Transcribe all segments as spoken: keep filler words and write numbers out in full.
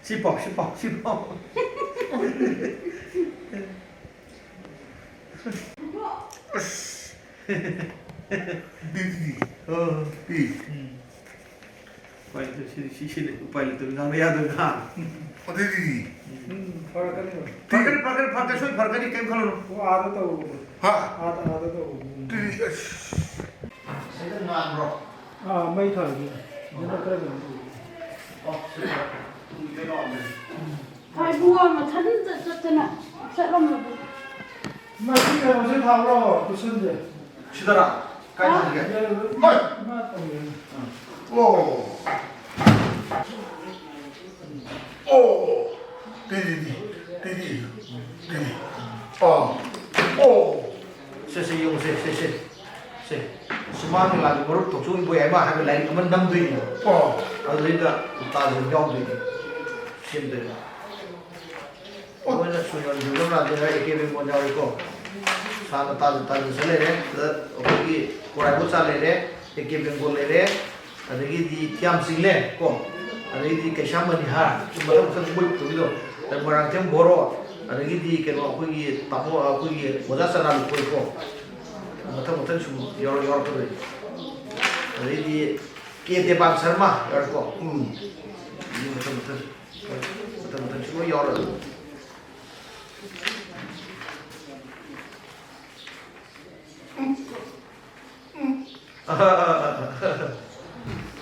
ꯁꯤ ꯄꯥꯎ, ꯁꯤ ꯄꯥꯎ, ꯁꯤ ꯄꯥꯎ꯫ ꯑꯁ꯫ ꯗꯤꯗꯤ꯫ ꯑꯣ꯫ ꯗꯤ꯫ ꯎꯝ꯫ ꯎꯄꯥꯏ ꯂꯩꯇꯦ, ꯁꯤ, ꯁꯤ, ꯁꯤꯅꯤ ꯎꯄꯥꯏ ꯂꯩꯇꯕ, ꯉꯥꯡꯕ ꯌꯥꯗꯕ ꯉꯥꯡ꯫ ꯑꯗꯨꯗꯤ꯫ ꯎꯝ, ꯐꯔꯛꯀꯅꯤ꯫ ꯐꯔꯛꯀꯅꯤ, ꯐꯔꯛꯀꯅꯤ, ꯐꯔꯛꯀꯅꯤ, ꯁꯣꯏ ꯐꯔꯛꯀꯅꯤ, ꯀꯩꯝ ꯈꯜꯂꯨꯅꯨ꯫ ꯑꯣ, ꯑꯥꯗ ꯇꯧꯔꯨꯕꯗꯣ꯫ ꯍꯥ? ꯑꯥꯗ, ꯑꯥꯗ ꯇꯧꯔꯨꯕꯗꯣ꯫ ꯑꯗꯨꯗꯤ, ꯑꯁ꯫ ꯁꯤꯗ ꯉꯥꯟꯕ꯭ꯔꯣ? ꯑꯥ, ꯃꯩ ꯊꯥꯜꯂꯤ꯫ ꯑꯗꯨꯅ ꯈꯔ ꯀꯩꯅꯣ ꯇꯧꯋꯤ꯫ ꯑꯣ, ꯁꯤ ꯐꯔꯛꯀꯅꯤ꯫ ꯎꯝ, ꯀꯩꯅꯣ ꯑꯣꯏꯔꯝꯒꯅꯤ꯫ ꯍꯣꯏ, ꯏꯕꯨꯡꯉꯣ, ꯃꯊꯟꯇ ꯆꯠꯇꯅ ꯆꯠꯂꯝꯃꯕ꯫ ꯃꯁꯤ ꯀꯩꯅꯣꯁꯦ ꯊꯥꯕ꯭ꯔꯣ, ꯀꯨꯁꯟꯁꯦ? ꯁꯤꯗꯔꯥ? ꯀꯥꯏ ꯊꯝꯒꯦ? ꯍꯣꯏ꯫ ꯏꯃꯥ ꯇꯧꯔꯦꯅꯦ꯫ ꯑꯣ꯫ ꯑꯣ꯫ ꯇꯤꯗꯤ, ꯇꯤꯗꯤ, ꯇꯤꯗꯤ꯫ ꯑꯣ꯫ ꯑꯣ꯫ ꯁꯦ, ꯁꯦ, ꯌꯦꯡꯉꯨꯁꯦ, ꯁꯦ, ꯁꯦ꯫ ꯁꯦ꯫ ꯁꯨꯃꯥꯡ ꯂꯤꯂꯥꯒꯤ ꯃꯔꯨꯞ ꯊꯣꯛꯆꯣꯝ ꯏꯕꯣꯏ ꯍꯥꯏꯕ ꯍꯥꯏꯕ ꯂꯥꯏꯔꯤꯛ ꯑꯃ ꯅꯝꯗꯣꯏꯅꯦꯕ꯫ ꯑꯣ꯫ ꯑꯗꯨꯗꯩꯗ ꯎꯇꯥꯁꯦ ꯌꯥꯎꯗꯣꯏꯅꯦ꯫ ꯁꯦꯝꯗꯣꯏꯕ꯫ ꯑꯣ꯫ ꯑꯩꯈꯣꯏꯅ ꯁꯨꯅꯣꯟ ꯖꯨꯒꯝ ꯔꯥꯖꯦꯟꯗ꯭ꯔ ꯑꯦ ꯀꯦ ꯕꯦꯡꯒꯣꯜ ꯌꯥꯎꯔꯤꯀꯣ꯫ ꯁꯥꯅ ꯇꯥꯖ ꯇꯥꯖꯁꯨ ꯂꯩꯔꯦ꯫ ꯑꯗ ꯑꯩꯈꯣꯏꯒꯤ ꯀꯣꯔꯥꯏꯕꯣꯆꯥ ꯂꯩꯔꯦ, ꯑꯦ ꯀꯦ ꯕꯦꯡꯒꯣꯜ ꯂꯩꯔꯦ, ꯑꯗꯒꯤꯗꯤ ꯊꯤꯌꯥꯝ ꯆꯤꯡꯂꯦ ꯀꯣ, ꯑꯗꯒꯤꯗꯤ ꯀꯩꯁꯥꯝ ꯃꯅꯤꯍꯥꯔ, ꯁꯤ ꯃꯊꯪ ꯃꯊꯪ ꯃꯣꯏ ꯄꯨꯊꯣꯛꯈꯤꯗꯣ꯫ ꯑꯗ ꯃꯣꯏꯔꯥꯡꯊꯦꯝ ꯕꯣꯔꯣ, ꯑꯗꯒꯤꯗꯤ ꯀꯩꯅꯣ ꯑꯩꯈꯣꯏꯒꯤ ꯇꯥꯃꯣ, ꯑꯩꯈꯣꯏꯒꯤ ꯑꯣꯖꯥ ꯆꯅꯥ ꯂꯨꯈꯣꯏ ꯀꯣ꯫ ꯃꯊꯪ ꯃꯊꯪ ꯁꯨꯝ ꯌꯥꯎꯔ-, ꯌꯥꯎꯔꯛꯀꯗꯣꯏꯅꯤ꯫ ꯑꯗꯩꯗꯤ ꯀꯦ ꯗꯦꯕꯥꯟ ꯁꯔꯃ ꯌꯥꯎꯔꯦꯀꯣ꯫ ꯎꯝ꯫ ꯑꯗꯩ ꯃꯊꯪ ꯃꯊꯪ, ꯃꯊꯪ ꯃꯊꯪ ꯁꯨꯝ ꯂꯣꯏ ꯌꯥꯎꯔꯛꯑꯗꯣꯏꯅꯤ꯫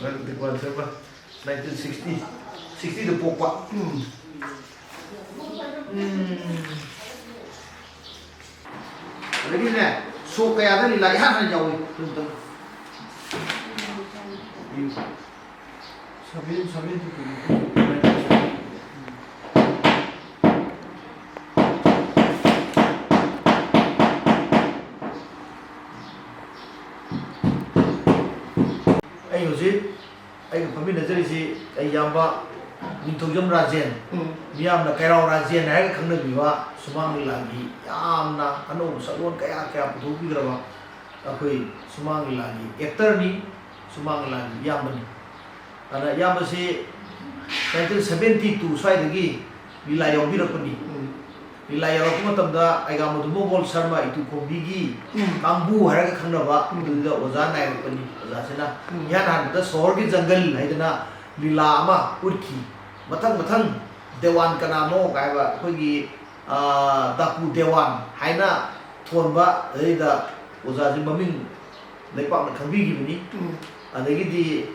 ꯅꯪ Devan Sharma, nineteen sixty, sixty ꯗ ꯄꯣꯛꯄ꯫ ꯎꯝ꯫ ꯎꯝ꯫ ꯑꯗꯒꯤꯅꯦ, ꯁꯣꯛ ꯀꯌꯥꯗ ꯂꯤꯂꯥ ꯏꯍꯥꯟ ꯍꯥꯟꯅ ꯌꯥꯎꯏ? ꯑꯗꯨ ꯑꯝꯇꯪ ꯌꯦꯡꯉꯨ꯫ Seven, seven to twenty. ꯑꯩ ꯍꯧꯖꯤꯛ ꯑꯩꯒ ꯐꯝꯃꯤꯟꯅꯖꯔꯤꯁꯤ ꯑꯩ ꯏꯌꯥꯝꯕ ꯅꯤꯡꯊꯧꯖꯝ ꯔꯥꯖꯦꯟ, ꯎꯝ꯫ ꯃꯤꯌꯥꯝꯅ ꯀꯩꯔꯥꯎ ꯔꯥꯖꯦꯟ ꯍꯥꯏꯔꯒ ꯈꯪꯅꯕꯤꯕ ꯁꯨꯃꯥꯡ ꯂꯤꯂꯥꯒꯤ ꯌꯥꯝꯅ ꯑꯅꯧꯕ ꯁꯛꯂꯣꯟ ꯀꯌꯥ ꯀꯌꯥ ꯄꯨꯊꯣꯛꯄꯤꯈ꯭ꯔꯕ ꯑꯩꯈꯣꯏ ꯁꯨꯃꯥꯡ ꯂꯤꯂꯥꯒꯤ actor ꯅꯤ꯫ ꯁꯨꯃꯥꯡ ꯂꯤꯂꯥꯒꯤ ꯏꯌꯥꯝꯕꯅꯤ꯫ ꯑꯗ ꯏꯌꯥꯝꯕꯁꯤ nineteen seventy two ꯁ꯭ꯋꯥꯏꯗꯒꯤ ꯂꯤꯂꯥ ꯌꯥꯎꯕꯤꯔꯛꯄꯅꯤ꯫ ꯎꯝ꯫ ꯂꯤꯂꯥ ꯌꯥꯎꯔꯛꯄ ꯃꯇꯝꯗ ꯑꯩꯒꯥ ꯃꯙꯨꯃꯣꯒꯣꯜ ꯁꯔꯃ ꯏꯇꯨ ꯈꯣꯝꯕꯤꯒꯤ ꯎꯝ꯫ ꯀꯥꯡꯕꯨ ꯍꯥꯏꯔꯒ ꯈꯪꯅꯕ ꯎꯝ꯫ ꯑꯗꯨꯗ ꯑꯣꯖꯥ ꯅꯥꯏꯔꯛꯄꯅꯤ꯫ ꯑꯣꯖꯥꯁꯤꯅ ꯎꯝ꯫ ꯏꯍꯥꯟ ꯍꯥꯟꯕꯗ ꯁꯣꯍꯣꯔꯒꯤ ꯖꯪꯒꯜ ꯍꯥꯏꯗꯅ ꯂꯤꯂꯥ ꯑꯃ ꯎꯠꯈꯤ꯫ ꯃꯊꯪ ꯃꯊꯪ ꯗꯦꯋꯥꯟ ꯀꯅꯥꯅꯣ ꯀꯥꯏꯕ ꯑꯩꯈꯣꯏꯒꯤ, ꯑꯥ, ꯗꯥꯀꯨ ꯗꯦꯋꯥꯟ ꯍꯥꯏꯅ ꯊꯣꯟꯕ, ꯑꯗꯩꯗ ꯑꯣꯖꯥꯁꯤ ꯃꯃꯤꯡ ꯂꯩꯄꯥꯛꯅ ꯈꯪꯕꯤꯈꯤꯕꯅꯤ꯫ ꯎꯝ꯫ ꯑꯗꯒꯤꯗꯤ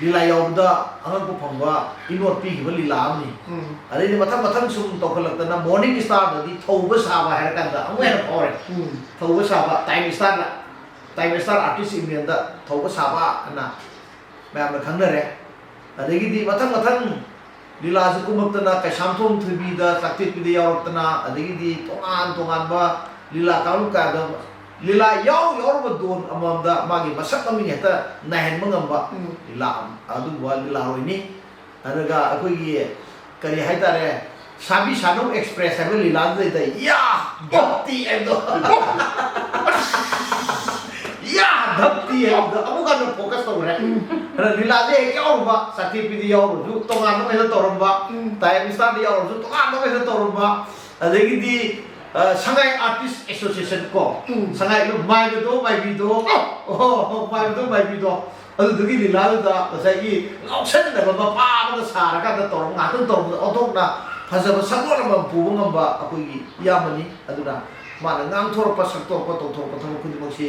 ꯂꯤꯂꯥ ꯌꯥꯎꯕꯗ ꯑꯉꯛꯄ ꯐꯪꯕ ꯏꯅꯣꯠ ꯄꯤꯈꯤꯕ ꯂꯤꯂꯥ ꯑꯃꯅꯤ꯫ ꯎꯝ꯫ ꯑꯗꯩꯗꯤ ꯃꯊꯪ ꯃꯊꯪ ꯁꯨꯝ ꯇꯧꯈꯠꯂꯛꯇꯅ ꯃꯣꯔꯅꯤꯡ ꯁ꯭ꯇꯥꯔꯗꯗꯤ ꯊꯧꯕ ꯁꯥꯕ ꯍꯥꯏꯔ ꯀꯥꯟꯗ ꯑꯃꯨꯛ ꯍꯦꯟꯅ ꯐꯥꯎꯔꯦ꯫ ꯎꯝ꯫ ꯊꯧꯕ ꯁꯥꯕ, ꯇꯥꯏꯝ ꯁ꯭ꯇꯥꯔꯗ, ꯇꯥꯏꯝ ꯁ꯭ꯇꯥꯔ ꯑꯥꯔꯇꯤꯁ ꯌꯨꯅꯤꯌꯟꯗ ꯊꯧꯕ ꯁꯥꯕ ꯑꯅ ꯃꯌꯥꯝꯅ ꯈꯪꯅꯔꯦ꯫ ꯑꯗꯒꯤꯗꯤ ꯃꯊꯪ ꯃꯊꯪ ꯂꯤꯂꯥꯁꯤ ꯀꯨꯝꯃꯛꯇꯅ ꯀꯩꯁꯥꯝꯊꯣꯡ ꯊꯣꯏꯕꯤꯗ, ꯆꯥꯛꯇꯦꯛꯄꯤꯗ ꯌꯥꯎꯔꯛꯇꯅ, ꯑꯗꯒꯤꯗꯤ ꯇꯣꯉꯥꯟ ꯇꯣꯉꯥꯟꯕ ꯂꯤꯂꯥ ꯀꯥꯡꯂꯨꯞ ꯀꯌꯥꯗ ꯂꯤꯂꯥ ꯌꯥꯎ ꯌꯥꯎꯔꯕ ꯗꯣꯟ ꯑꯃꯃꯝꯗ ꯃꯥꯒꯤ ꯃꯁꯛ ꯃꯃꯤꯡ ꯍꯦꯛꯇ ꯅꯥꯏꯍꯟꯕ ꯉꯝꯕ ꯎꯝ꯫ ꯂꯤꯂꯥ, ꯑꯗꯨꯒꯨꯝꯕ ꯂꯤꯂꯥꯔꯣꯏꯅꯤ꯫ ꯑꯗꯨꯒ ꯑꯩꯈꯣꯏꯒꯤ ꯀꯔꯤ ꯍꯥꯏꯇꯥꯔꯦ, ꯁꯥꯕꯤ ꯁꯥꯅꯧ ꯑꯦꯛꯁꯄ꯭ꯔꯦꯁ ꯍꯥꯏꯕ ꯂꯤꯂꯥꯗꯨꯗꯩꯗ ꯌꯥ ꯙꯞꯇꯤ ꯍꯥꯏꯕꯗꯣ, ꯌꯥ ꯙꯞꯇꯤ ꯍꯥꯏꯕꯗꯣ ꯑꯃꯨꯛ ꯍꯟꯅ ꯐꯣꯀꯁ ꯇꯧꯈ꯭ꯔꯦ꯫ ꯎꯝ꯫ ꯑꯗ ꯂꯤꯂꯥꯁꯦ ꯍꯦꯛ ꯌꯥꯎꯔꯨꯕ, ꯆꯥꯛꯊꯦꯛꯄꯤꯗꯤ ꯌꯥꯎꯔꯨꯔꯁꯨ ꯇꯣꯉꯥꯟꯕ ꯑꯃ ꯍꯦꯛꯇ ꯇꯧꯔꯝꯕ, ꯎꯝ꯫ ꯇꯥꯏꯝ ꯁ꯭ꯇꯥꯔꯗ ꯌꯥꯎꯔꯨꯔꯁꯨ ꯇꯣꯉꯥꯟꯕ ꯑꯃ ꯍꯦꯛꯇ ꯇꯧꯔꯝꯕ, ꯑꯗꯒꯤꯗꯤ ꯑ, ꯁꯉꯥꯏ ꯑꯥꯔꯇꯤꯁ ꯑꯦꯁꯣꯁꯤꯌꯦꯁꯟ ꯀꯣ, ꯎꯝ꯫ ꯁꯉꯥꯏ ꯃꯥꯏꯕꯗꯣ ꯃꯥꯏꯕꯤꯗꯣ, ꯑꯣ, ꯃꯥꯏꯕꯗꯣ ꯃꯥꯏꯕꯤꯗꯣ, ꯑꯗꯨꯗꯨꯒꯤ ꯂꯤꯂꯥꯗꯨꯗ ꯉꯁꯥꯏꯒꯤ ꯉꯥꯎꯁꯟꯅꯕ ꯃꯄꯥ ꯑꯃꯒ ꯁꯥꯔꯀꯥꯟꯗ ꯇꯧꯔꯒ ꯉꯥꯏꯍꯥꯛꯇꯪ ꯇꯧꯔꯛꯄꯗ ꯑꯣꯟꯊꯣꯛꯅ ꯐꯖꯕ ꯁꯛꯂꯣꯟ ꯑꯃ ꯄꯨꯕ ꯉꯝꯕ ꯑꯩꯈꯣꯏꯒꯤ ꯏꯌꯥꯝꯕꯅꯤ꯫ ꯑꯗꯨꯅ ꯃꯥꯅ ꯉꯥꯡꯊꯣꯔꯛꯄ, ꯁꯛꯇꯣꯔꯛꯄ, ꯇꯧꯊꯣꯔꯛꯄ ꯊꯕꯛ ꯈꯨꯗꯤꯡꯃꯛꯁꯤ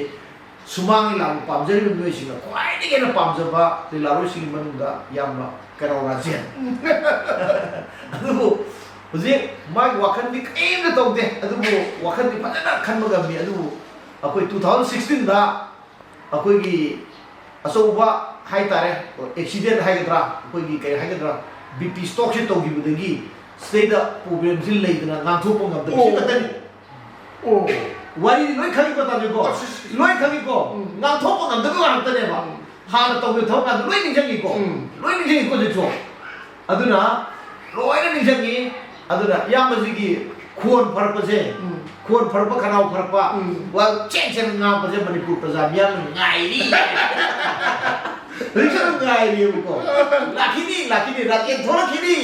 ꯁꯨꯃꯥꯡ ꯂꯤꯂꯥꯕꯨ ꯄꯥꯝꯖꯔꯤꯕ ꯃꯤꯑꯣꯏꯁꯤꯡꯅ ꯈ꯭ꯋꯥꯏꯗꯒꯤ ꯍꯦꯟꯅ ꯄꯥꯝꯖꯕ ꯂꯤꯂꯥꯔꯣꯏꯁꯤꯡꯒꯤ ꯃꯅꯨꯡꯗ ꯏꯌꯥꯝꯕ ꯀꯩꯔꯥꯎ ꯔꯥꯖꯦꯟ꯫ ꯑꯗꯨꯕꯨ ꯍꯧꯖꯤꯛ ꯃꯥꯒꯤ ꯋꯥꯈꯜꯗꯤ ꯀꯔꯤꯝꯇ ꯇꯧꯗꯦ, ꯑꯗꯨꯕꯨ ꯋꯥꯈꯜꯗꯤ ꯐꯖꯅ ꯈꯟꯕ ꯉꯝꯃꯤ꯫ ꯑꯗꯨꯕꯨ ꯑꯩꯈꯣꯏ two thousand sixteen ꯗ ꯑꯩꯈꯣꯏꯒꯤ ꯑꯆꯧꯕ ꯍꯥꯏꯇꯥꯔꯦ, ꯑꯦꯛꯁꯤꯗꯦꯟ ꯍꯥꯏꯒꯗ꯭ꯔꯥ, ꯑꯩꯈꯣꯏꯒꯤ ꯀꯔꯤ ꯍꯥꯏꯒꯗ꯭ꯔꯥ, ꯕꯤ ꯄꯤ ꯁ꯭ꯇ꯭ꯔꯣꯛꯁꯦ ꯇꯧꯈꯤꯕꯗꯒꯤ ꯁꯤꯗꯩꯗ ꯄ꯭ꯔꯣꯕ꯭ꯂꯦꯝꯁꯤ ꯂꯩꯗꯅ ꯉꯥꯡꯊꯣꯛꯄ ꯉꯝꯗꯕ ꯁꯤ ꯑꯣ꯫ ꯈꯛꯇꯅꯤ꯫ ꯑꯣ꯫ ꯋꯥꯔꯤꯗꯤ ꯂꯣꯏ ꯈꯪꯉꯤꯀꯣ, ꯇꯥꯖꯣꯏꯀꯣ? ꯑꯁ, ꯑꯁ, ꯑꯁ꯫ ꯂꯣꯏ ꯈꯪꯉꯤꯀꯣ? ꯎꯝ꯫ ꯉꯥꯡꯊꯣꯛꯄ ꯉꯝꯗꯕ ꯉꯥꯛꯇꯅꯦꯕ꯫ ꯎꯝ꯫ ꯍꯥꯟꯅ ꯇꯧꯒꯦ ꯊꯕꯛ ꯀꯥꯟꯗ ꯂꯣꯏ ꯅꯤꯡꯁꯤꯡꯉꯤꯀꯣ? ꯎꯝ꯫ ꯂꯣꯏ ꯅꯤꯡꯁꯤꯡꯉꯤꯀꯣ ꯍꯧꯖꯤꯛꯁꯨ? ꯑꯗꯨꯅ ꯂꯣꯏꯅ ꯅꯤꯡꯁꯤꯡꯉꯤ꯫ ꯑꯗꯨꯅ ꯏꯌꯥꯝꯕꯁꯤꯒꯤ ꯈꯣꯟ ꯐꯔꯛꯄꯁꯦ, ꯎꯝ꯫ ꯈꯣꯟ ꯐꯔꯛꯄ, ꯈꯅꯥꯎ ꯐꯔꯛꯄ, ꯎꯝ꯫ ꯋꯥ ꯆꯦꯡ ꯆꯦꯡ ꯉꯥꯡꯕꯁꯦ ꯃꯅꯤꯄꯨꯔ ꯄ꯭ꯔꯖꯥ ꯃꯤꯌꯥꯝꯅ ꯉꯥꯏꯔꯤ꯫ ꯍꯧꯖꯤꯛꯁꯨ ꯑꯗꯨꯝ ꯉꯥꯏꯔꯤꯕꯀꯣ꯫ "ꯂꯥꯛꯈꯤꯅꯤ, ꯂꯥꯛꯈꯤꯅꯤ, ꯔꯥꯖꯦꯟ ꯊꯣꯛꯂꯛꯈꯤꯅꯤ,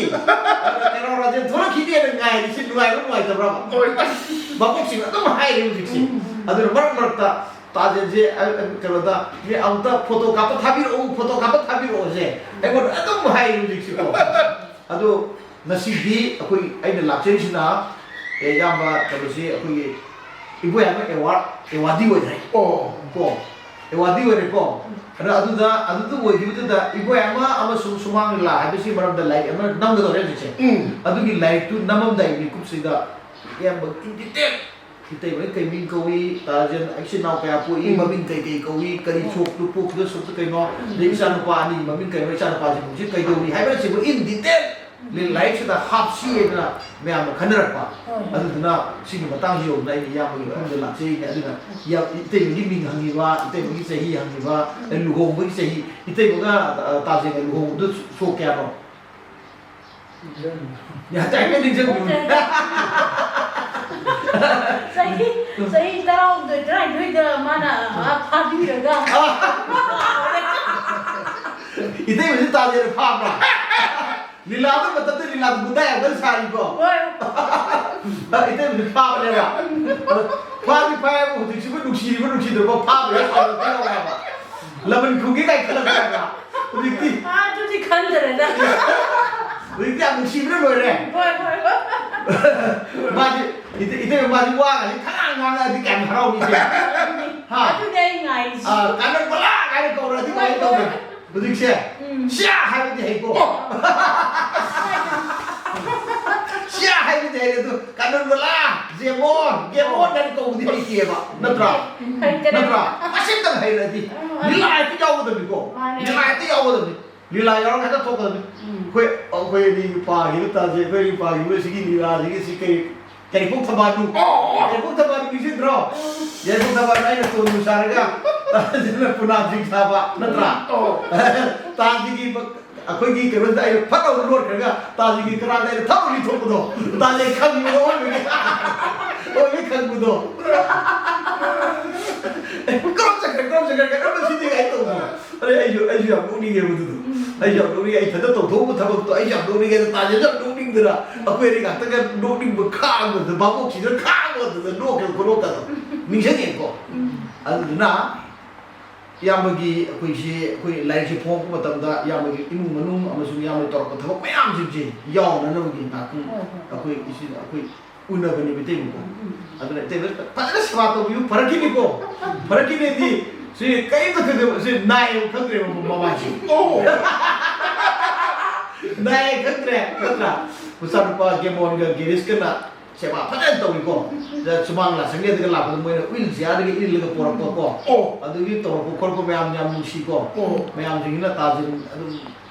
ꯀꯩꯅꯣ, ꯔꯥꯖꯦꯟ ꯊꯣꯛꯂꯛꯈꯤꯅꯤꯅ ꯉꯥꯏꯔꯤꯁꯤ ꯅꯨꯡꯉꯥꯏꯕ꯭ꯔꯥ, ꯅꯨꯡꯉꯥꯏꯇꯕ꯭ꯔꯥ?" ꯍꯣꯏ, ꯑꯁ꯫ ꯃꯀꯣꯛꯁꯤꯡ ꯑꯗꯨꯝ ꯍꯥꯏꯔꯤ ꯍꯧꯖꯤꯛꯁꯦ꯫ ꯎꯝ꯫ ꯑꯗꯨꯅ ꯃꯔꯛ ꯃꯔꯛꯇ ꯇꯥꯖꯦꯟꯁꯦ, ꯑ, ꯑ, ꯀꯩꯅꯣꯗ, "ꯃꯤ ꯑꯝꯇ ꯐꯣꯇꯣ ꯀꯥꯞꯄ ꯊꯥꯕꯤꯔꯛꯑꯣ, ꯐꯣꯇꯣ ꯀꯥꯞꯄ ꯊꯥꯕꯤꯔꯛꯑꯣꯁꯦ" ꯑꯩꯉꯣꯟꯗ ꯑꯗꯨꯝ ꯍꯥꯏꯔꯤ ꯍꯧꯖꯤꯛꯁꯤꯀꯣ꯫ ꯑꯗꯣ ꯉꯁꯤꯗꯤ ꯑꯩꯈꯣꯏ, ꯑꯩꯅ ꯂꯥꯛꯆꯔꯤꯁꯤꯅ, ꯑꯦ, ꯏꯌꯥꯝꯕ ꯀꯩꯅꯣꯁꯤ, ꯑꯩꯈꯣꯏꯒꯤ ꯏꯕꯣꯌꯥꯏꯃ ꯑꯦꯋꯥꯔꯗ, ꯑꯦꯋꯥꯔꯗꯤ ꯑꯣꯏꯈ꯭ꯔꯦ꯫ ꯑꯣ꯫ ꯀꯣ, ꯑꯦꯋꯥꯔꯗꯤ ꯑꯣꯏꯔꯦꯀꯣ꯫ ꯑꯗꯣ ꯑꯗꯨꯗ, ꯑꯗꯨꯗ ꯑꯣꯏꯈꯤꯕꯗꯨꯗ ꯏꯕꯣꯌꯥꯏꯃ ꯑꯃꯁꯨꯡ ꯁꯨꯃꯥꯡ ꯂꯤꯂꯥ ꯍꯥꯏꯕꯁꯤ ꯃꯔꯝꯗ ꯂꯥꯏꯔꯤꯛ ꯑꯃ ꯅꯝꯒꯗꯧꯔꯦ ꯍꯧꯖꯤꯛꯁꯦ꯫ ꯎꯝ꯫ ꯑꯗꯨꯒꯤ ꯂꯥꯏꯔꯤꯛꯇꯨ ꯅꯝꯃꯝꯗꯥꯏ ꯃꯤꯀꯨꯞꯁꯤꯗ ꯏꯌꯥꯝꯕ in detail ꯏꯇꯩꯃ ꯀꯩ ꯃꯤꯡ ꯀꯧꯏ, ꯇꯥꯖꯦꯟ ꯏꯆꯤꯟ ꯏꯅꯥꯎ ꯀꯌꯥ ꯄꯣꯛꯏ, ꯎꯝ꯫ ꯃꯃꯤꯡ ꯀꯩ ꯀꯩ ꯀꯧꯏ, ꯀꯔꯤ ꯎꯝ꯫ ꯁꯣꯛꯇꯨ ꯄꯣꯛꯈꯤꯕ ꯁꯣꯛꯇꯨ ꯀꯩꯅꯣ, ꯑꯗꯩ ꯏꯆꯥꯅꯨꯄꯥ ꯑꯅꯤ ꯃꯃꯤꯡ ꯀꯩꯅꯣ, ꯏꯆꯥꯅꯨꯄꯥꯁꯤꯡꯁꯤ ꯀꯩꯗꯧꯔꯤ ꯍꯥꯏꯕꯅꯆꯤꯡꯕ in detail ꯂꯥꯏꯔꯤꯛꯁꯤꯗ ꯍꯥꯞꯁꯤ ꯍꯥꯏꯗꯅ ꯃꯌꯥꯝꯅ ꯈꯟꯅꯔꯛꯄ꯫ ꯍꯣꯏ, ꯍꯣꯏ꯫ ꯑꯗꯨꯗꯨꯅ ꯁꯤꯒꯤ ꯃꯇꯥꯡꯁꯤ ꯌꯧꯗꯅ ꯑꯩꯅ ꯏꯌꯥꯝꯕꯒꯤ ꯃꯐꯝꯗ ꯂꯥꯛꯆꯩꯅꯦ꯫ ꯑꯗꯨꯅ ꯏꯌꯥ-, ꯏꯇꯩꯃꯒꯤ ꯃꯤꯡ ꯍꯪꯉꯤꯕ, ꯏꯇꯩꯃꯒꯤ ꯆꯍꯤ ꯍꯪꯉꯤꯕ, ꯎꯝ꯫ ꯂꯨꯍꯣꯡꯕꯒꯤ ꯆꯍꯤ, ꯏꯇꯩꯃꯒ, ꯑ, ꯇꯥꯖꯦꯟꯒ ꯂꯨꯍꯣꯡꯕꯗꯨ ꯁꯣꯛ ꯀꯌꯥꯅꯣ? ꯌꯥ, ꯇꯥꯏꯃꯤꯡ ꯅꯤꯡꯁꯤꯡꯕꯤꯌꯨ꯫ ꯆꯍꯤ, ꯆꯍꯤ ꯇꯔꯥꯍꯨꯝꯗꯣꯏ, ꯇꯔꯥꯅꯤꯊꯣꯏꯗ ꯃꯥꯅ, ꯑ, ꯐꯥꯕꯤꯔꯒ꯫ ꯏꯇꯩꯃꯁꯤ ꯇꯥꯖꯦꯟꯅ ꯐꯥꯕ꯭ꯔꯥ? ꯂꯤꯂꯥꯗꯨ ꯃꯇꯝꯗ ꯂꯤꯂꯥꯗꯨ ꯒꯨꯟꯗꯥ ꯌꯥꯝ ꯀꯟꯅ ꯁꯥꯔꯤꯀꯣ꯫ ꯍꯣꯏ꯫ ꯏꯇꯩꯃꯁꯤ ꯐꯥꯕꯅꯦꯕ꯫ ꯐꯥꯗꯤ ꯐꯥꯏꯕ, ꯍꯧꯖꯤꯛꯁꯤꯕꯨ ꯅꯨꯡꯁꯤꯔꯤꯕ ꯅꯨꯡꯁꯤꯗꯕ ꯐꯥꯕ ꯌꯥꯝ ꯁꯥꯎꯔꯛꯄ ꯌꯥꯎꯔꯦꯕ꯫ ꯂꯃꯟ ꯈꯨꯝꯒꯦ ꯀꯥꯏ ꯈꯜꯂꯛꯄ ꯌꯥꯕ꯭ꯔꯥ? ꯍꯧꯖꯤꯛꯇꯤ꯫ ꯑꯥ, ꯑꯗꯨꯗꯤ ꯈꯟꯗꯔꯦꯗ꯫ ꯍꯧꯖꯤꯛꯇꯤ ꯌꯥꯝ ꯅꯨꯡꯁꯤꯕꯅ ꯂꯣꯏꯔꯦ꯫ ꯍꯣꯏ, ꯍꯣꯏ, ꯍꯣꯏ꯫ ꯃꯥꯗꯤ, ꯏꯇꯩ-, ꯏꯇꯩꯃ ꯃꯥꯗꯤ ꯋꯥꯒꯁꯤ ꯈꯔ ꯉꯥꯡꯉꯛꯑꯗꯤ ꯀꯌꯥꯝ ꯍꯔꯥꯎꯅꯤ ꯏꯆꯦ? ꯍꯥ? ꯑꯗꯨꯅꯦ ꯑꯩ ꯉꯥꯏꯔꯤꯁꯤ꯫ ꯑꯥ, ꯀꯥꯅꯟ ꯕꯂꯥ ꯀꯥꯏꯅ ꯀꯧꯔꯗꯤ ꯀꯃꯥꯏꯅ ꯇꯧꯅꯤ? ꯍꯣꯏ, ꯍꯣꯏ꯫ ꯍꯧꯖꯤꯛꯁꯦ, ꯎꯝ꯫ "ꯁꯤꯌꯥ" ꯍꯥꯏꯕꯗꯤ ꯍꯩꯀꯣ꯫ "ꯁꯤꯌꯥ" ꯍꯥꯏꯕꯗꯤ ꯍꯩ, ꯑꯗꯨ "ꯀꯥꯅꯟ ꯕꯂꯥ", "ꯖꯦꯃꯣꯟ", "ꯒꯦꯃꯣꯟ" ꯍꯥꯏꯅ ꯀꯧꯕꯗꯤ ꯍꯩꯇꯦꯕ, ꯅꯠꯇ꯭ꯔꯥ? ꯍꯩꯇꯔꯦ꯫ ꯅꯠꯇ꯭ꯔꯥ? ꯑꯁꯤꯇꯪ ꯍꯩꯔꯗꯤ꯫ ꯎꯝ, ꯂꯤꯂꯥ ꯍꯦꯛꯇ ꯌꯥꯎꯒꯗꯕꯅꯤꯀꯣ꯫ ꯃꯥꯅꯦ꯫ ꯂꯤꯂꯥ ꯍꯦꯛꯇ ꯌꯥꯎꯒꯗꯕꯅꯤ꯫ ꯂꯤꯂꯥ ꯌꯥꯎꯔꯒ ꯍꯦꯛꯇ ꯊꯣꯛꯀꯗꯕꯅꯤ꯫ ꯎꯝ꯫ ꯑꯩꯈꯣꯏ, ꯑꯩꯈꯣꯏ ꯑꯅꯤ ꯄꯥꯈꯤꯕ ꯇꯥꯁꯦ, ꯑꯩꯈꯣꯏ ꯑꯅꯤ ꯄꯥꯈꯤꯕ ꯁꯤꯒꯤ ꯂꯤꯂꯥꯁꯤꯒꯤ ꯁꯤ ꯀꯩ, ꯌꯥꯏꯔꯤꯄꯣꯛ ꯊꯝꯕꯥꯜꯗꯨ꯫ ꯑꯣ, ꯑꯣ, ꯑꯣ꯫ ꯌꯥꯏꯔꯤꯄꯣꯛ ꯊꯝꯕꯥꯜꯗꯨ ꯅꯤꯡꯁꯤꯡꯗ꯭ꯔꯣ? ꯎꯝ꯫ ꯌꯥꯏꯔꯤꯄꯣꯛ ꯊꯝꯕꯥꯜꯗ ꯑꯩꯅ ꯇꯣꯟꯕꯨ ꯁꯥꯔꯒ, ꯇꯥꯁꯤꯅ ꯄꯨꯅꯥꯝꯁꯤꯡ ꯁꯥꯕ, ꯅꯠꯇ꯭ꯔꯥ? ꯑꯣ꯫ ꯇꯥꯁꯤꯒꯤ ꯃ-, ꯑꯩꯈꯣꯏꯒꯤ ꯀꯩꯅꯣꯁꯤꯗ ꯑꯩꯅ ꯐꯠ ꯂꯥꯎꯅ ꯂꯣꯠꯈ꯭ꯔꯒ, ꯇꯥꯁꯤꯒꯤ ꯀꯔꯥꯡꯗ ꯑꯩꯅ ꯊꯛ ꯂꯥꯎꯅ ꯊꯣꯛꯄꯗꯣ, ꯇꯥꯁꯤ ꯈꯪꯕꯗꯣ ꯑꯣꯏꯕꯒꯤ, ꯑꯣꯏꯕꯒꯤ ꯈꯪꯕꯗꯣ꯫ ꯀꯔꯝ ꯆꯠꯈ꯭ꯔꯦ, ꯀꯔꯝ ꯆꯠꯈ꯭ꯔꯦ, ꯀꯔꯝꯕ ꯁꯤꯗꯤ ꯀꯥꯏ ꯇꯧꯕ? ꯑꯗꯩ ꯑꯩꯁꯨ, ꯑꯩꯁꯨ ꯌꯥꯝ ꯅꯣꯛꯅꯤꯡꯉꯦꯕ ꯑꯗꯨꯗꯣ꯫ ꯑꯩꯁꯨ ꯌꯥꯝ ꯅꯣꯛꯅꯤꯡꯉꯦ, ꯑꯩ ꯏꯊꯟꯇ ꯇꯧꯊꯣꯛꯎꯕ ꯊꯕꯛꯇꯣ ꯑꯩꯁꯨ ꯌꯥꯝ ꯅꯣꯛꯅꯤꯡꯗꯅ, ꯑꯩꯈꯣꯏ ꯑꯅꯤ ꯉꯥꯛꯇꯒ ꯅꯣꯛꯅꯤꯡꯕ ꯈꯥꯡꯕꯗ, ꯚꯥꯕꯣꯛꯁꯤꯗ ꯈꯥꯡꯕꯗ ꯅꯣꯛꯈꯤꯕ ꯈꯨꯅꯣꯛꯀꯗꯣ ꯅꯤꯡꯁꯤꯡꯉꯦꯀꯣ꯫ ꯑꯗꯨꯗꯨꯅ ꯏꯌꯥꯝꯕꯒꯤ, ꯑꯩꯈꯣꯏꯁꯤ, ꯑꯩꯈꯣꯏ ꯂꯥꯏꯔꯤꯛꯁꯤ ꯐꯣꯡꯉꯛꯄ ꯃꯇꯝꯗ ꯏꯌꯥꯝꯕꯒꯤ ꯏꯃꯨꯡ ꯃꯅꯨꯡ ꯑꯃꯁꯨꯡ ꯏꯌꯥꯝꯕꯒꯤ ꯇꯧꯔꯛꯄ ꯊꯕꯛ ꯃꯌꯥꯝꯁꯤꯡꯁꯦ ꯌꯥꯎꯅꯅꯕꯒꯤ ꯉꯥꯛꯇꯪ ꯍꯣꯏ, ꯍꯣꯏ꯫ ꯑꯩꯈꯣꯏ ꯏꯆꯤꯟ, ꯑꯩꯈꯣꯏ ꯎꯅꯕꯅꯦꯕ ꯏꯇꯩꯃꯀꯣ꯫ ꯎꯝ, ꯎꯝ, ꯎꯝ꯫ ꯑꯗꯨꯅ ꯏꯇꯩꯃ ꯐꯖꯅ ꯁꯦꯕꯥ ꯇꯧꯕꯤꯌꯨ, ꯐꯔꯛꯈꯤꯅꯤꯀꯣ꯫ ꯐꯔꯛꯈꯤꯅꯦꯗꯤ ꯁꯤ ꯀꯔꯤꯝꯇ ꯈꯪꯗꯦꯕ, ꯁꯤ ꯅꯥꯏꯌꯦꯕ ꯈꯪꯗ꯭ꯔꯦꯕ ꯃꯃꯥꯏꯁꯦ꯫ ꯑꯣ꯫ ꯅꯥꯏꯌꯦ ꯈꯪꯗ꯭ꯔꯦ, ꯅꯠꯇ꯭ꯔꯥ? ꯃꯆꯥꯅꯨꯄꯥ ꯒꯦꯃꯣꯟꯒ ꯒꯦꯔꯤꯁꯀꯅ ꯁꯦꯕꯥ ꯐꯖꯅ ꯇꯧꯏꯀꯣ꯫ ꯁꯤꯗ ꯁꯨꯃꯥꯡ ꯂꯥ ꯁꯪꯂꯦꯟꯗꯒ ꯂꯥꯛꯄꯗ ꯃꯣꯏꯅ ꯋꯤꯜ ꯆꯤꯌꯥꯔꯗꯒꯤ ꯏꯜꯂꯒ ꯄꯣꯔꯛꯄꯀꯣ꯫ ꯑꯣ꯫ ꯑꯗꯨꯒꯤ ꯇꯧꯔꯛꯄ ꯈꯣꯠꯄ ꯃꯌꯥꯝ ꯌꯥꯝ ꯅꯨꯡꯁꯤꯀꯣ꯫ ꯑꯣ꯫ ꯃꯌꯥꯝꯁꯤꯡꯁꯤꯅ ꯇꯥꯁꯤꯟ ꯑꯗꯨꯝ,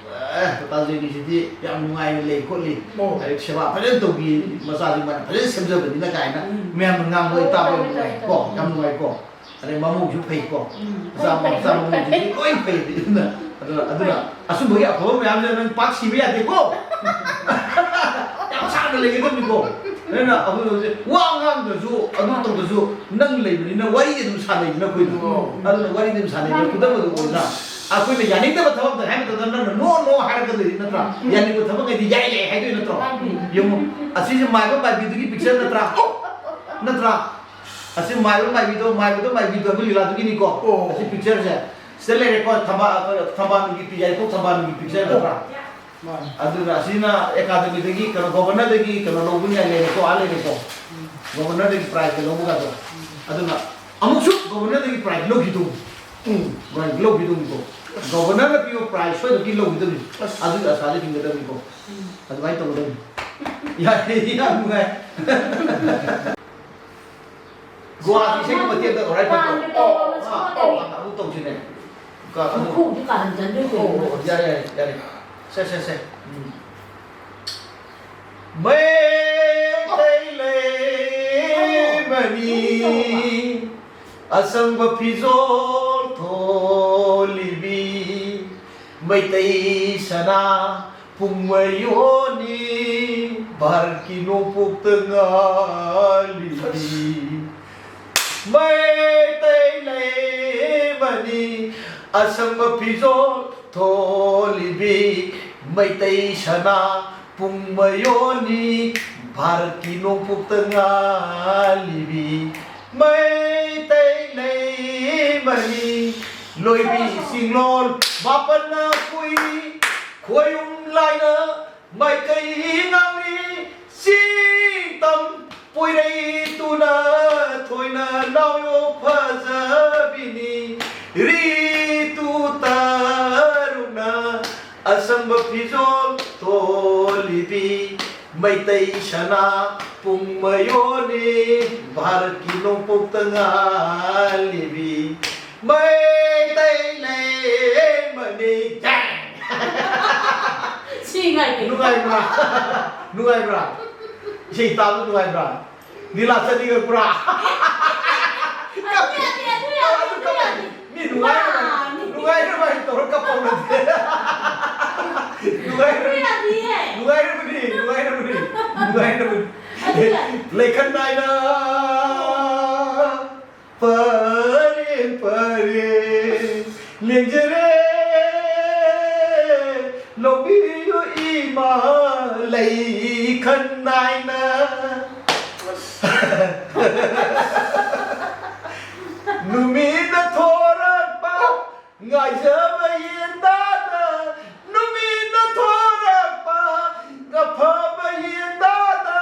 "ꯑꯦ, ꯇꯥꯇꯥ ꯖꯦꯅꯤꯁꯤꯗꯤ ꯌꯥꯝ ꯅꯨꯡꯉꯥꯏꯅ ꯂꯩ ꯈꯣꯠꯂꯤ, ꯑꯣ꯫ ꯂꯥꯏꯔꯤꯛ ꯁꯦꯕꯥ ꯐꯖꯅ ꯇꯧꯕꯤ, ꯃꯆꯥꯁꯤꯡ ꯃꯥꯅ ꯐꯖꯅ ꯁꯦꯝꯖꯕꯅꯤꯅ" ꯀꯥꯏꯅ ꯎꯝ꯫ ꯃꯌꯥꯝꯅ ꯉꯥꯡꯕ ꯑꯩ ꯇꯥꯕ ꯌꯥꯝ ꯇꯧꯋꯦ, ꯅꯨꯡꯉꯥꯏ ꯇꯧꯋꯦ, ꯀꯣ, ꯇꯧꯋꯦ꯫ ꯌꯥꯝ ꯅꯨꯡꯉꯥꯏꯀꯣ꯫ ꯑꯗꯩ ꯃꯃꯧꯁꯨ ꯐꯩꯀꯣ꯫ ꯎꯝ꯫ ꯃꯆꯥ, ꯐꯩ, ꯐꯩ, ꯃꯆꯥ ꯐꯩ, ꯃꯃꯧꯁꯤꯡꯁꯤ ꯐꯩ꯫ ꯂꯣꯏ ꯐꯩ꯫ ꯑꯗꯨꯅ, ꯑꯗꯨꯅ, ꯑꯗꯨꯅ ꯐꯩ꯫ ꯑꯁꯨꯝꯕꯒꯤ ꯑꯐꯕ ꯃꯌꯥꯝꯁꯦ ꯅꯪ ꯄꯥꯛ ꯁꯤꯕ ꯌꯥꯗꯦꯀꯣ꯫ ꯌꯥꯝ ꯁꯥꯡꯅ ꯂꯩꯒꯗꯕꯅꯤꯀꯣ꯫ ꯑꯗꯨꯅ ꯑꯩꯈꯣꯏ ꯍꯧꯖꯤꯛ ꯋꯥ ꯉꯥꯡꯗ꯭ꯔꯁꯨ, ꯑꯗꯨ ꯇꯧꯗ꯭ꯔꯁꯨ, ꯅꯪ ꯂꯩꯕꯅꯤꯅ ꯋꯥꯔꯤꯗꯤ ꯑꯗꯨꯝ ꯁꯥꯟꯅꯩꯗꯅ ꯑꯩꯈꯣꯏꯗꯤ꯫ ꯎꯝ꯫ ꯑꯗꯨꯅ ꯋꯥꯔꯤꯗꯤ ꯑꯗꯨꯝ ꯁꯥꯟꯅꯩꯗꯅ, ꯃꯥꯅꯤ꯫ ꯈꯨꯗꯝ ꯑꯗꯨꯝ ꯑꯣꯏꯗ꯭ꯔꯥ? ꯑꯩꯈꯣꯏꯅ ꯌꯥꯅꯤꯡꯗꯕ ꯊꯕꯛꯇ ꯍꯥꯏ ꯃꯇꯝꯗ ꯅꯪꯅ "No, no" ꯍꯥꯏꯔꯛꯀꯗꯣꯏꯅꯤ ꯅꯠꯇ꯭ꯔꯥ? ꯎꯝ꯫ ꯌꯥꯅꯤꯡꯕ ꯊꯕꯛ ꯍꯥꯏꯗꯤ "ꯌꯥꯏ, ꯌꯥꯏ" ꯍꯥꯏꯗꯣꯏ ꯅꯠꯇ꯭ꯔꯣ? ꯍꯥꯏꯗꯣꯏꯅꯤ꯫ ꯌꯦꯡꯉꯨ, ꯑꯁꯤꯁꯦ ꯃꯥꯏꯕ ꯃꯥꯏꯕꯤꯗꯨꯒꯤ picture ꯅꯠꯇ꯭ꯔꯥ? ꯅꯠꯇ꯭ꯔꯥ? ꯑꯁꯤ ꯃꯥꯏꯕ ꯃꯥꯏꯕꯤꯗꯣ, ꯃꯥꯏꯕꯗꯣ ꯃꯥꯏꯕꯤꯗꯣ ꯍꯥꯏꯕ ꯂꯤꯂꯥꯗꯨꯒꯤꯅꯤꯀꯣ꯫ ꯑꯣ꯫ ꯑꯁꯤ pictureꯁꯦ꯫ ꯁꯤꯗ ꯂꯩꯔꯦꯀꯣ, ꯊꯝꯕꯥ-, ꯊꯝꯕꯥꯜꯅꯨꯒꯤ ꯄꯤ-, ꯌꯥꯏꯔꯤꯄꯣꯛ ꯊꯝꯕꯥꯜꯅꯨꯒꯤ picture ꯅꯠꯇ꯭ꯔꯥ? ꯃꯥꯅꯤ꯫ ꯑꯗꯨꯅ ꯑꯁꯤꯅ ꯑꯦꯀꯥꯗꯃꯤꯗꯒꯤ ꯀꯩꯅꯣ, governorꯗꯒꯤ ꯀꯩꯅꯣ ꯂꯧꯕꯅꯤꯉꯥꯏ ꯂꯩꯔꯦꯀꯣ, ꯑꯥ ꯂꯩꯔꯦꯀꯣ꯫ ꯎꯝ꯫ Governorꯗꯒꯤ prizeꯀ ꯂꯧꯕꯒꯗꯣ꯫ ꯎꯝ꯫ ꯑꯗꯨꯅ ꯑꯃꯨꯛꯁꯨ governorꯗꯒꯤ prize ꯂꯧꯈꯤꯗꯧꯅꯤ꯫ ꯎꯝ꯫ Prize ꯂꯧꯈꯤꯗꯧꯅꯤꯀꯣ꯫ Governorꯅ ꯄꯤꯕ prize ꯁꯣꯏꯗꯅ ꯂꯧꯈꯤꯗꯧꯅꯤ꯫ ꯑꯁ꯫ ꯑꯗꯨꯒꯤ ꯑꯁꯥꯗ ꯍꯤꯡꯒꯗꯕꯅꯤꯀꯣ꯫ ꯎꯝ꯫ ꯑꯗꯨꯃꯥꯏꯅ ꯇꯧꯒꯗꯕꯅꯤ꯫ ꯌꯥꯏ, ꯌꯥꯝ ꯅꯨꯡꯉꯥꯏ꯫ ꯒꯣꯋꯥꯒꯤ ꯏꯁꯩꯒꯤ ꯃꯇꯦꯛ ꯑꯃ ꯍꯣꯔꯦꯟ ꯇꯧꯔꯣ꯫ ꯄꯥꯟꯒꯦ ꯇꯧꯔꯣ, ꯑꯣ, ꯁꯣꯝꯗꯅꯦ꯫ ꯑꯃꯨꯛ ꯇꯧꯁꯤꯅꯦ꯫ ꯀ-, ꯑꯗꯨ-, ꯃꯈꯣꯡꯗꯤ ꯀꯥꯍꯟꯖꯟꯗꯣꯏꯅꯦ꯫ ꯑꯣ, ꯑꯣ, ꯌꯥꯔꯦ, ꯌꯥꯔꯦ, ꯌꯥꯔꯦ꯫ ꯁꯦ, ꯁꯦ, ꯁꯦ꯫ ꯎꯝ꯫ ꯃꯩꯇꯩ ꯂꯩꯃꯅꯤ, ꯑꯁꯪꯕ ꯐꯤꯖꯣꯜ ꯊꯣꯜꯂꯤꯕꯤ, ꯃꯩꯇꯩ ꯁꯅꯥ ꯄꯨꯡꯃꯌꯣꯟꯅꯤ, ꯚꯥꯔꯠꯀꯤ ꯅꯣꯡꯄꯣꯛꯇ ꯉꯥꯜꯂꯤꯕꯤ꯫ ꯃꯩꯇꯩ ꯂꯩꯃꯅꯤ ꯑꯁꯪꯕ ꯐꯤꯖꯣꯜ ꯊꯣꯜꯂꯤꯕꯤ, ꯃꯩꯇꯩ ꯁꯅꯥ ꯄꯨꯡ ꯃꯌꯣꯟꯅꯤ ꯚꯥꯔꯠꯀꯤ ꯅꯣꯡꯄꯣꯛꯇ ꯉꯥꯜꯂꯤꯕꯤ꯫ ꯃꯩꯇꯩ ꯂꯩꯃꯅꯤ ꯂꯣꯏꯕꯤ ꯆꯤꯡꯂꯣꯟ ꯃꯥꯄꯟꯅ ꯀꯨꯏ ꯈꯣꯏꯌꯨꯝ ꯂꯥꯏꯅ ꯃꯥꯏꯀꯩ ꯉꯥꯡꯂꯤ ꯆꯤꯡ ꯇꯝ ꯄꯣꯏꯔꯩ ꯇꯨꯅ ꯊꯣꯏꯅ ꯅꯥꯎꯌꯣꯛ ꯐꯖꯕꯤꯅꯤ ꯔꯤꯇꯨ ꯇꯔꯨꯛꯅ ꯑꯁꯪꯕ ꯐꯤꯖꯣꯜ ꯊꯣꯜꯂꯤꯕꯤ ꯃꯩꯇꯩ ꯁꯅꯥ ꯄꯨꯡ ꯃꯌꯣꯟꯅꯤ ꯚꯥꯔꯠꯀꯤ ꯅꯣꯡꯄꯣꯛꯇ ꯉꯥꯜꯂꯤꯕꯤ ꯃꯩꯇꯩ ꯂꯩꯃꯅꯤ ꯖꯥꯏ꯫ ꯁꯤ ꯉꯥꯏ ꯀꯩꯅꯣ꯫ ꯅꯨꯡꯉꯥꯏꯕ꯭ꯔꯥ? ꯅꯨꯡꯉꯥꯏꯕ꯭ꯔꯥ? ꯏꯁꯩ ꯇꯥꯕ ꯅꯨꯡꯉꯥꯏꯕ꯭ꯔꯥ? ꯂꯤꯂꯥ ꯆꯠꯅꯤꯡꯉꯛꯄ꯭ꯔꯥ? ꯑꯗꯨ ꯌꯥꯗꯦ, ꯑꯗꯨ ꯌꯥꯗꯦ, ꯑꯗꯨ ꯌꯥꯗꯦ꯫ ꯃꯤ ꯅꯨꯡꯉꯥꯏꯔꯕ ꯃꯥꯅꯤ꯫ ꯅꯨꯡꯉꯥꯏꯔꯕ ꯍꯥꯏꯅ ꯇꯧꯔ ꯀꯞꯄꯧꯅꯗꯦ꯫ ꯑꯗꯨ ꯅꯨꯡꯉꯥꯏꯔꯕ ꯌꯥꯗꯤꯌꯦ꯫ ꯅꯨꯡꯉꯥꯏꯔꯕꯅꯤ ꯅꯨꯡꯉꯥꯏꯔꯕꯅꯤ ꯅꯨꯡꯉꯥꯏꯔꯕꯅꯤ꯫ ꯑꯗꯨ ꯌꯥꯗꯦ꯫ ꯂꯩꯈꯟ ꯅꯥꯏꯅ ꯄꯔꯦꯡ ꯄꯔꯦꯡ ꯂꯦꯡꯖꯔꯦ꯫ ꯂꯧꯕꯤꯌꯨ ꯏꯃꯥ ꯂꯩꯈꯟ ꯅꯥꯏꯅ꯫ ꯅꯨꯃꯤꯠꯅ ꯊꯣꯔꯛꯄ ꯉꯥꯏꯖꯕ ꯌꯦꯟꯗꯥꯗ ꯅꯨꯃꯤꯠꯅ ꯊꯣꯔꯛꯄ ꯑꯐꯕ ꯌꯦꯟꯗꯥꯗ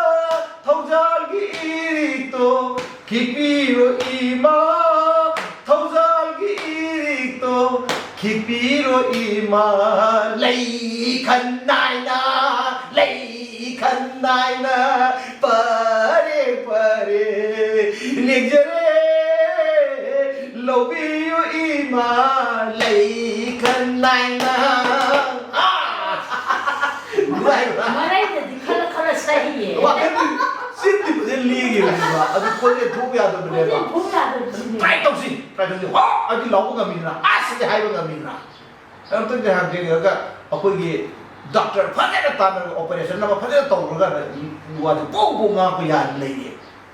ꯊꯧꯖꯥꯜꯒꯤ ꯏꯔꯤꯛꯇꯣ ꯈꯤꯛꯄꯤꯔꯣ ꯏꯃꯥ꯫ ꯊꯧꯖꯥꯜꯒꯤ ꯏꯔꯤꯛꯇꯣ ꯈꯤꯛꯄꯤꯔꯣ ꯏꯃꯥ꯫ ꯂꯩ ꯈꯟ ꯅꯥꯏꯅ ꯂꯩ ꯈꯟ ꯅꯥꯏꯅ ꯄꯔꯦ ꯄꯔꯦ ꯂꯦꯡꯖꯔꯦ꯫ ꯂꯧꯕꯤꯌꯨ ꯏꯃꯥ ꯂꯩ ꯈꯟ ꯅꯥꯏꯅ꯫ ꯑꯥ! ꯅꯨꯡꯉꯥꯏꯕ꯭ꯔꯥ? ꯃꯔꯩꯗꯗꯤ ꯈꯔ ꯈꯔ ꯁꯛꯏꯌꯦ꯫ ꯋꯥꯈꯜꯗꯤ ꯆꯤꯟꯗꯤ ꯐꯖꯅ ꯂꯦꯡꯉꯤꯕꯅꯦꯕ, ꯑꯗꯨ ꯈꯣꯟꯖꯦꯜ ꯊꯣꯛꯄ ꯌꯥꯗꯕꯅꯦꯕ꯫ ꯈꯣꯟꯖꯦꯜ ꯊꯣꯛꯄ ꯌꯥꯗꯕꯁꯤꯅꯦ꯫ ꯇ꯭ꯔꯥꯏ ꯇꯧꯁꯤ, ꯇ꯭ꯔꯥꯏ ꯇꯧꯁꯤ꯫ ꯍꯣ! ꯑꯗꯨ ꯂꯥꯎꯕ ꯉꯝꯃꯤꯗꯅ, ꯑꯁ! ꯑꯗꯨ ꯍꯥꯏꯕ ꯉꯝꯃꯤꯗꯅ꯫ ꯑꯝꯇꯪꯗꯤ ꯍꯥꯏꯕ ꯌꯦꯡꯉꯒ ꯑꯩꯈꯣꯏꯒꯤ ꯗꯣꯛꯇꯔ ꯐꯖꯅ ꯇꯥꯟꯅꯔꯒ ꯑꯣꯄꯔꯦꯁꯟ ꯑꯃ ꯐꯖꯅ ꯇꯧꯔꯒ ꯋꯥꯁꯦ ꯄꯣꯡ ꯄꯣꯡ ꯉꯥꯡꯕ ꯌꯥꯅ ꯂꯩꯌꯦ꯫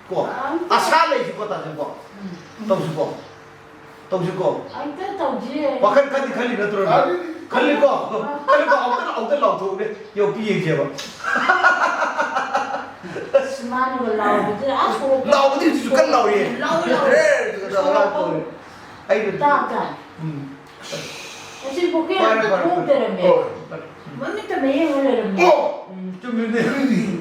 ꯀꯣ, ꯑꯁꯥ ꯂꯩꯁꯤꯀꯣ, ꯇꯥꯁꯤꯀꯣ꯫ ꯎꯝ꯫ ꯇꯧꯁꯤꯀꯣ꯫ ꯇꯧꯁꯤꯀꯣ꯫ ꯑꯝꯇ ꯇꯧꯁꯤꯌꯦ꯫ ꯋꯥꯈꯜ ꯈꯟꯗꯤ ꯈꯜꯂꯤ ꯅꯠꯇ꯭ꯔꯣ? ꯈꯜꯂꯤ꯫ ꯈꯜꯂꯤꯀꯣ꯫ ꯈꯜꯂꯤꯀꯣ꯫ ꯑꯃꯨꯛꯇ, ꯑꯃꯨꯛꯇ ꯂꯥꯎꯊꯣꯛꯎꯅꯦ꯫ ꯌꯧ, ꯄꯤ ꯌꯦꯡꯁꯦꯕ꯫ ꯑꯁ, ꯃꯥꯅꯒ ꯂꯥꯎꯕꯁꯦ, ꯑꯁ, ꯁꯣꯔꯣꯛꯇ ꯂꯥꯎꯕꯗꯤ ꯍꯧꯖꯤꯛꯁꯨ ꯀꯟꯅ ꯂꯥꯎꯔꯤꯌꯦ꯫ ꯂꯥꯎꯋꯦ, ꯂꯥꯎꯋꯦ꯫ ꯑꯦ, ꯑꯗꯨꯗ ꯁꯣꯔꯣꯛꯇ ꯑꯉꯥꯡ ꯇꯧꯔꯦ꯫ ꯑꯩꯅ ꯇꯥ ꯇꯥꯏ꯫ ꯎꯝ꯫ ꯉꯁꯤ ꯄꯨꯈ꯭ꯔꯤ ꯐꯔꯦ, ꯑꯝꯇ ꯐꯔꯦ, ꯐꯔꯦ꯫ ꯊꯣꯛꯇꯔꯝꯃꯦ꯫ ꯍꯣꯏ꯫ ꯃꯃꯤꯠꯇ ꯃꯌꯦꯛ ꯑꯃ ꯂꯩꯔꯝꯃꯦ꯫ ꯑꯣ! ꯎꯝ꯫ ꯆꯨꯝꯃꯤꯅꯦ꯫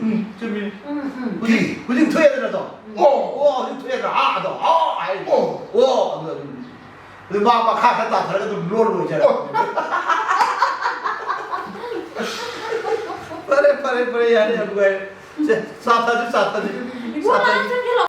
ꯎꯝ, ꯆꯨꯝꯃꯤ꯫ ꯎꯝ, ꯎꯝ꯫ ꯍꯧꯖꯤꯛ, ꯍꯧꯖꯤꯛ ꯊꯣꯛꯑꯦꯗꯅ ꯑꯗꯣ꯫ ꯎꯝ꯫ ꯑꯣ! ꯑꯣ, ꯍꯧꯖꯤꯛ ꯊꯣꯛꯑꯦꯗꯅ꯫ ꯑꯥ, ꯑꯗꯣ꯫ ꯑꯥ ꯍꯥꯏ꯫ ꯑꯣ! ꯑꯣ! ꯑꯗꯨ ꯑꯗꯨꯝ꯫ ꯑꯗꯨ ꯃꯥ ꯃꯈꯥ ꯈꯔ ꯇꯥꯊꯔꯒ ꯑꯗꯨꯝ ꯂꯣꯟ ꯂꯣꯏꯖꯔꯦ꯫ ꯑꯣ! ꯐꯔꯦ, ꯐꯔꯦ, ꯐꯔꯦ, ꯌꯥꯔꯦ, ꯌꯥꯝ ꯅꯨꯡꯉꯥꯏꯔꯦ꯫ ꯁꯦ, ꯆꯥ ꯊꯛꯁꯤ, ꯆꯥ ꯊꯛꯁꯤ꯫ ꯏꯕꯨꯡꯉꯣ, ꯆꯥ ꯊꯛꯁꯤ꯫ ꯂꯥꯛꯑꯣ, ꯆꯪꯁꯤꯜꯂꯛꯑꯣ꯫